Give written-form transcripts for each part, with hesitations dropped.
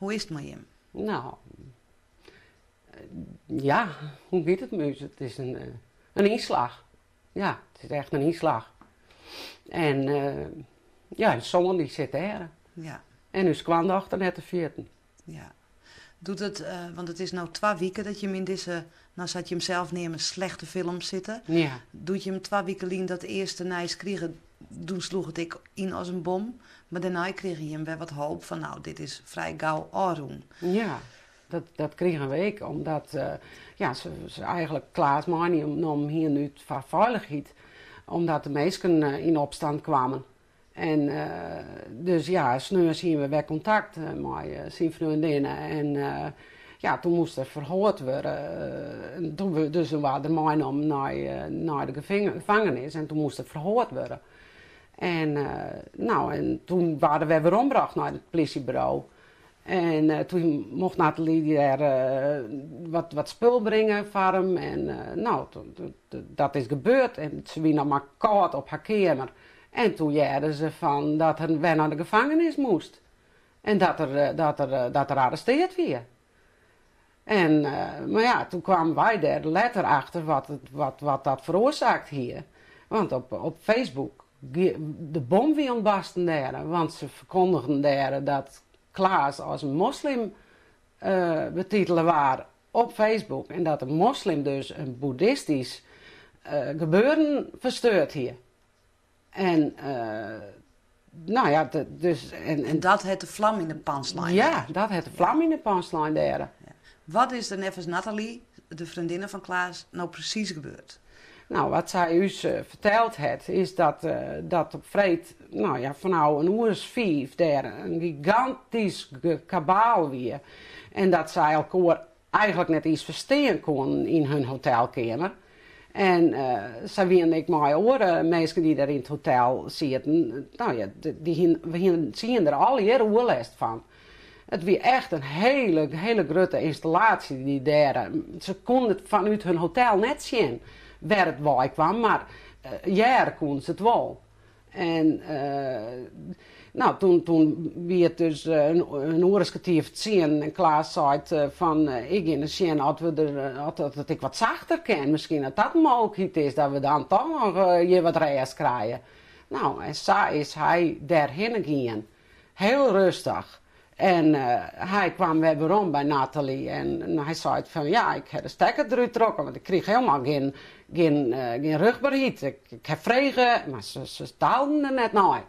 Hoe is it mei jim? No, ja, hoe giet it mei ús? It is in ynslach. Ja, it is echt in ynslach. En ja, ús soan dy sit dêr. Ja. En ús skoandochter net te ferjitten. Ja. Doet it, want it is no twa wike dat jim yn dizze, no sa't jim sels neame, slechte film sitte. Ja. Doe't jim twa wike lyn dat earste nijs krigen, doe sloech it ek yn as in bom. Mar dêrnei krigen jim wer wat hoop fan no, dit is frij gau ôfrûn. Ja, dat, dat krigen we ek, omdat ja, se, se eigenlik Klaas meinommen hienen út foar feilichheid. Omdat de minsken yn opstand kwamen. En dus ja, sneons hienen we wer kontakt mei syn freondinne en ja, toen moast er ferhoard wurde. En toen, dus toen waard er meinommen nei, nei de gevangenis en toen moast er ferhoard wurde. En nou, en toen waard er wer werombrocht nei it plysjeburo. En toen mocht Nathalie dêr wat, wat spul bringe foar him. En nou, dat is gebeurd. En se wie noch mar kâld op har keamer. En toen hearde se fan dat er wer nei de gevangenis moast. En dat er, dat er, dat er arresteard wie. En, mar ja, toen kwamen wy dêr letter achter wat, wat, wat dat feroarsaakt hie. Want op, op Facebook, de bom wie ûntbarsten dêr. Want se ferkondigen dêr dat Klaas as moslim betitele waard op Facebook. En dat de moslim dus in boeddhistysk gebeuren fersteurd hie. En nou ja, dus... En dat hat de flam yn de pan slein? Ja, dat hat de flam yn de pan slein dêr. Ja. Wat is der neffens Nathalie, de freondinne fan Klaas, no presys gebeurd? Nou, wat sy ús ferteld hat, is dat, dat op freed, nou ja, fanôf in oer as fiif dêr in gigantysk kabaal wie. En dat sy elkoar eigenlik net iens ferstean koenen yn hun hotelkeamer. En sy wienen ek mei oare minsken dy't dêr yn it hotel sieten, nou ja, dy hienen, se hienen der allegear oerlêst fan. It wie echt in hele, hele grutte ynstallaasje dy dêr. Se koenen it fanút hun hotel net sjen wêr it wei kwam, mar hearre koenen se it wol. En no, toen, toen wie it dus in oer as kertier foar tsienen en Klaas seit fan ik gean ris sjen oft we der, oft it ek wat sachter kin. Miskien dat dat in mooglikheid is, dat we dan toch noch hjir wat rêst krije. No, en sa is hy dêrhinne gien. Hiel rêstich. En hy kwam wer werom by Nathalie en hy seit fan ja, ik ha de stekker derút trokken, want ik krige helemaal gjin, gjin, gjin ruchtberheid. Ik, ik ha frege, mar se, se taalden der net nei.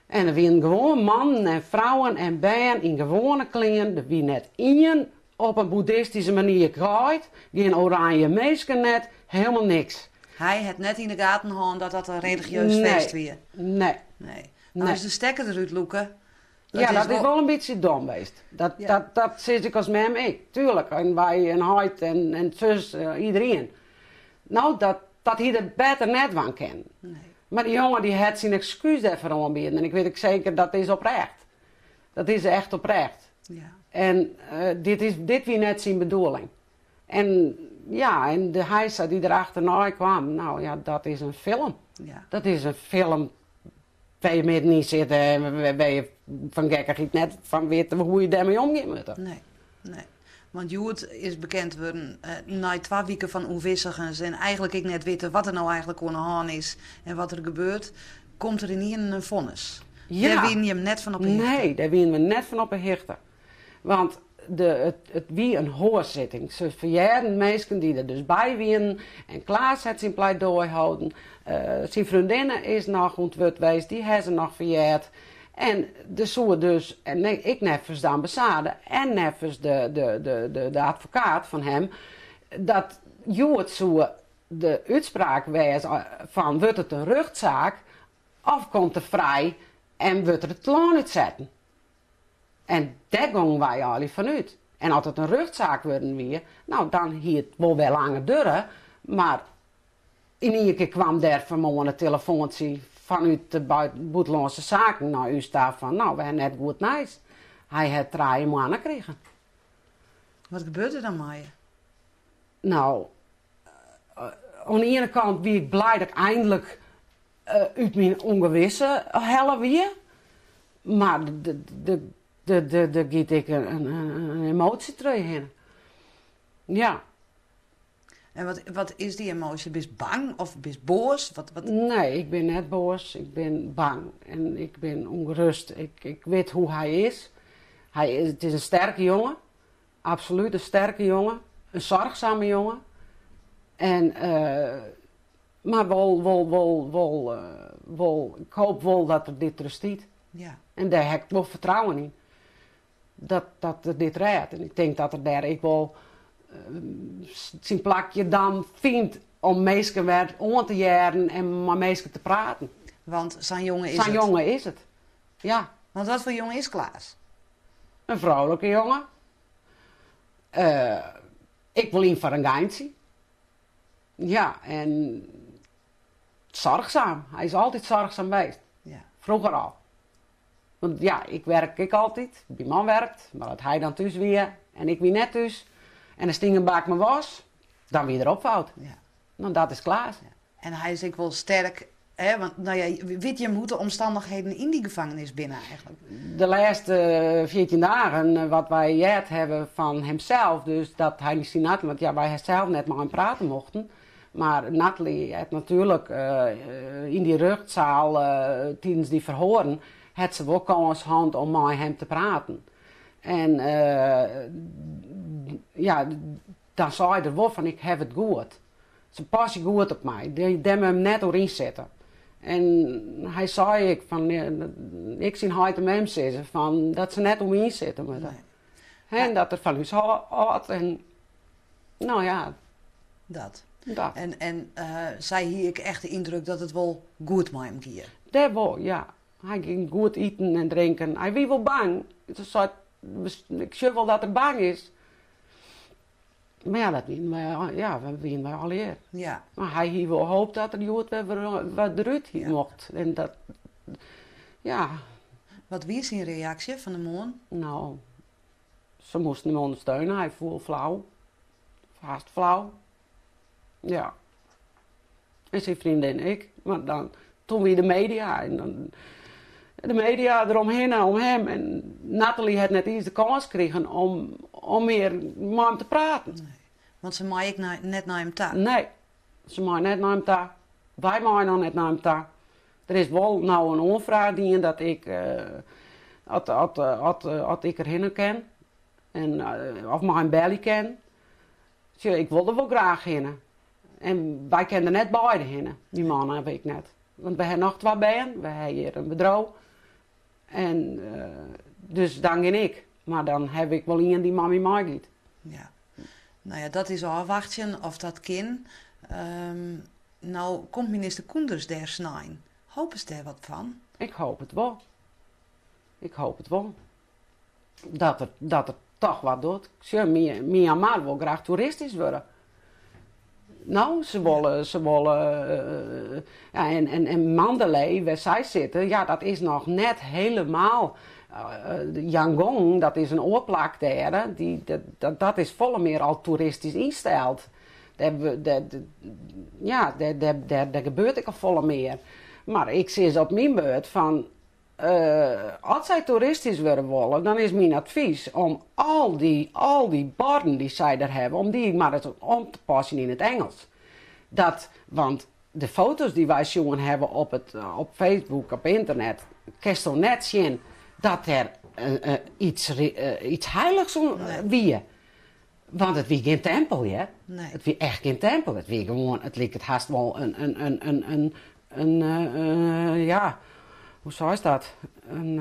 En der wienen gewoan mannen en frouwen en bern yn gewoane klean. Der wie net ien op in boeddhistyske manier klaaid, gjin oranje minsken net, helemaal niks. Hy hat net yn de gaten hân dat dat in religieus feest wie? Nee. Nee. No is de stekker derút lûke. Ja, dat is wol in bytsje dom west. Dat, dat, dat sis ik as mem ek, tuerlik. En wy en heit en, en sus, iederien. No, dat, dat hie er better net dwaan kinnen. Nee. Mar dy jonge dy hat syn ekskús dêrfoar oanbieden en ik wit ek seker dat is oprecht. Dat is echt oprecht. Ja. En dit, is, dit wie net syn bedoeling. En ja, en de heisa dy't der achternei kwam, no ja, dat is in film. Ja. Dat is in film wêr't je middenyn sitte en wêr't je fan gekkichheid net fan witte hoe't je dêrmei omgean moatte. Nee, nee. Want hjoed is bekend wurden, nei twa wiken fan ûnwissigens en eigenlik ek net witte wat der no eigenlik oan de hân is en wat der gebeurt, komt der ynienen in fonnis. Ja. Dêr wienen jim net fan op 'e hichte. Nee, dêr wienen we net fan op 'e hichte. Want de, it, it wie in hoarsitting. Se ferhearden minsken dy't der dus by wienen. En Klaas hat syn pleidoai holden. Syn freondinne is noch oan it wurd west, dy ha se noch ferheard. En der soe dus, en ek neffens de ambassade en neffens de, de, de, de, de advokaat fan him, dat hjoed soe de útspraak wêze fan wurdt it in rjochtsaak of komt er frij en wurdt er it lân útsetten. En dêr gongen wy allegear fan út. En as it in rjochtsaak wurden wie, no dan hie it wol wer langer duorre, mar yn ien kear kwam dêr fanmoarn in telefoantsje fanút de bûtenlânske saken nei ús ta fan no, we ha net goed nijs. Hy hat 3 moanne krigen. Wat gebeurt der dan mei je? No, oan de iene kant wie ik blij dat ik eindelijk út myn ûngewisse helle wie. Mar de, de, Der giet ek in emoasje troch je hinne. Ja. En wat, wat is dy emoasje? Bist bang of bist boas? Wat, wat? Nee, ik bin net boas. Ik bin bang en ik bin ûngerêst. Ik, ik wit hoe't hy is. Hy is. It is in sterke jonge. Absolút in sterke jonge. In soarchsame jonge. En, mar wol, wol, wol, wol, wol, ik hoopje wol dat er dit trochstiet. Ja. En dêr ha ik wol fertrouwen yn. Dat, dat er dit rêdt. En ik tink dat er dêr ek wol syn plakje dan fynt om minsken wer oan te hearren en mei minsken te praten. Want sa'n jonge is it. Sa'n jonge is it, ja. Want wat foar jonge is Klaas? In froulike jonge. Ik wol yn foar in geintsje. Ja, en soarchsum. Hy is altyd soarchsum west. Ja. Froeger al. Want ja, ik werk ek altyd. Myn man werkt. Mar as hy dan thús wie en ik wie net thús en der stie in bak mei wask, dan wie er opfoud. Ja. No, dat is Klaas. Ja. En hy is ek wol sterk, hè? Want no ja, wit jim hoe't de omstannichheden yn dy gefangenis binne eigentlik? De lêste 14 dagen, wat wy heard hawwe fan himsels, dus dat hy syn Nathalie, want ja, wy ha sels net mei him prate mochten, mar Nathalie hat natuerlik yn dy rjochtsaal tidens dy ferhoaren, hat se wol kâns hân om mei him te praten. En ja, dan sei er wol fan ik haw it goed. Se passe goed op my, dêr moat him net oer ynsitte. En hy sei ek fan, ek syn heit en mem sizze fan dat se net oer my ynsitte moatte. En dat er fan ús hâldt en no ja. Dat. Dat. En sy hie ek echt de yndruk dat it wol goed mei him gie? Dêr wol, ja. Hy gyng goed iten en drinken. Hy wie wol bang. Se sei, ik sjoch wol dat er bang is. Mar ja, dat wienen wy, ja, dat wienen wy allegear. Ja. Mar hy hie wol hoop dat er hjoed wer wer derút ja. mocht. En dat, ja. Wat wie syn reaksje fan 'e moarn? No, se moasten him ûndersteune. Hy foel flau. Hast flau. Ja. En syn freondin ek. Mar dan, toen wie de media en dan de media deromhinne om him. En Nathalie hat net iens de kâns krigen om, om mear mei him te praten. Nee. Want se mei ek net nei him ta? Nee, se mei net nei him ta. Wy meie noch net nei him ta. Der is wol no in oanfraach dien dat ik, at, at, at, at ik derhinne kin. En, of mei him belje kin. Sjoch, ik wol der wol graach hinne. En wy kinne der net beide hinne, myn man en ik net. Want we ha noch twa bern, we ha hjir in bedriuw. En dus dan gean ik. Mar dan haw ik wol ien dy't mei my meigiet. Ja. No ja, dat is ôfwachtsjen oft dat kin. No komt minister Koenders dêr snein. Hopest dêr wat fan? Ik hoop it wol. Ik hoop it wol. Dat er, dat er toch wat docht. Sjoch, Myanmar wol graach toeristysk wurde. No, se wolle, se wolle, ja, en, en, en Mandalay, wêr't sy sitte, ja, dat is noch net helemaal. Yangon, dat is in oar plak dêr, dy, dat, dat is folle mear al toeristysk ynsteld. Dêr, dêr, ja, dêr, dêr, dêr, dêr gebeurt ek al folle mear. Mar ik sis op myn beurt fan, As sy toeristysk wurde wolle, dan is myn advys om al dy, al dy borden dy't sy der hawwe, om dy mar ris om te passen yn it Ingelsk. Dat, want de foto's dy't wy sjoen hawwe op, it, op Facebook, op ynternet, kinsto net sjen dat der iets, iets heilichs wie. Want it wie gjin tempel, hear. Nee. It wie echt gjin tempel. It wie gewoan, it liket hast wol in, in, in, in, in, in ja, hoe seist dat? In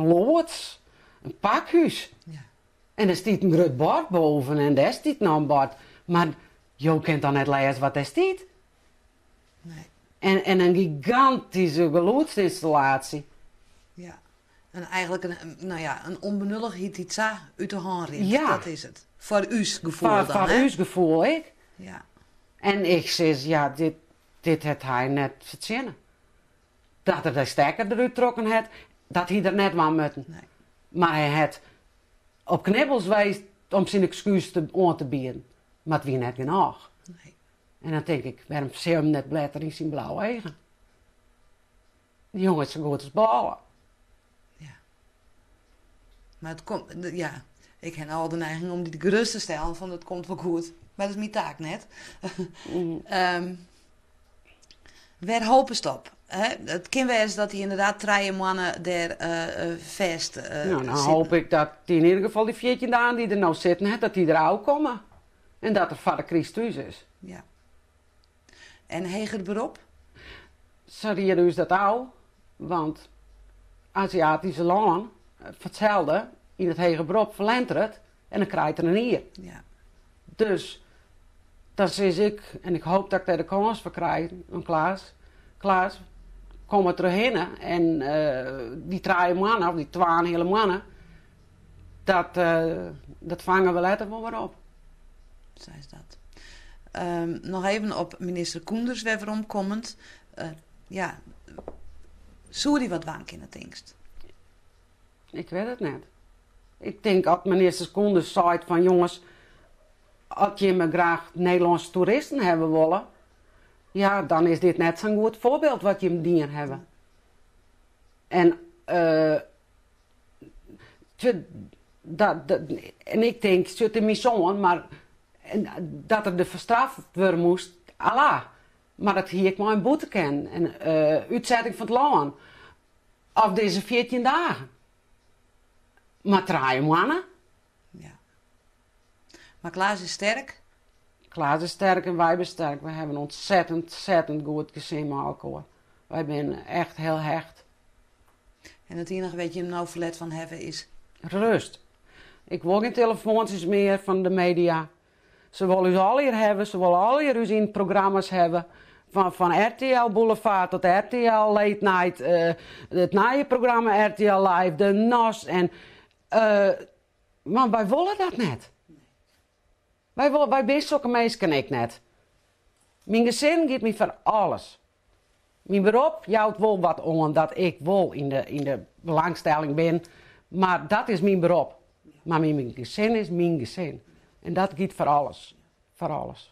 loads, in pakhús. Ja. En der stiet in grut bord boven en dêr stiet noch in bord. Mar jo kinne dan net lêze wat dêr stiet. Nee. En, en in gigantyske gelûdsynstallaasje. Ja. En eigentlik in, no ja, in ûnbenullichheid dy't sa út de hân rint. Ja. Dat is it. Foar ús gefoel Foar, dan, foar hè? ús gefoel ek. Ja. En ik sis, ja, dit, dit hat hy net fertsjinne. Dat er de stekker derút trokken hat, dat hie er net dwaan moatten. Nee. Mar hy hat op knibbels west om syn ekskús te, oan te bieden. Mar it wie net genôch. Nee. En dan tink ik, wêrom seach him net better yn syn blauwe eagen? Dy jonge is sa goed as bôle. Ja. Mar it komt, ja, ik ha al de neiging om dy gerêst te stellen fan it komt wol goed. Mar dat is myn taak net. Wêr hopest op? It kin wêze dat dy ynderdaad 3 moanne dêr fêst No, dan hoop ik dat dy yn ieder gefal dy 14 dagen dy't der no sitten hat, dat dy der ôfkomme. En dat er foar de kryst thús is. Ja. En heger berop? Se riede ús dat ôf, want Aziatyske lân, foar itselde, yn it heger berop ferlent er it en dan krijt er in jier. Dus dan sis ik, en ik hoop dat ik dêr de kâns foar krij, oan Klaas, Klaas, kom der trochhinne en dy 3 moanne, of dy twaenheale moanne, dat fange we letter wol wer op. Sa is dat. Noch even op minister Koenders wer weromkommend. Ja, soe dy wat dwaan kinne, tinkst? Ik wit it net. Ik tink as minister Koenders seit fan jonges, as jimme graach Nederlânske toeristen hawwe wolle, ja, dan is dit net sa'n goed foarbyld wat jimme dien hawwe. En en ik tink, sjoch, it is myn soan, mar dat er derfoar straft wurde moast, Allah. Mar dat hie ek mei in boete kinnen en útsetting fan it lân. Of dizze 14 dagen. Mar 3 moanne? Ja. Mar Klaas is sterk? Klaas is sterk en wy binne sterk. Wy hawwe in ontzettend, ontzettend goed gesin mei elkoar. Wy binne echt hiel hecht. En it iennige wêr't jim no ferlet fan hawwe is? Rêst. Ik wol gjin telefoantsjes mear fan de media. Se wolle ús allegear hawwe, se wolle allegear ús yn programma's hawwe. Fan RTL Boulevard tot RTL Late Night, it nije programma RTL Live, de NOS. En, mar wy wolle dat net. Wy wy binne sokke minsken ek net. Myn gesin giet my foar alles. Myn berop jout wol wat oan dat ik wol yn de belangstelling bin, mar dat is myn berop. Mar myn gesin is myn gesin. En dat giet foar alles. Foar alles.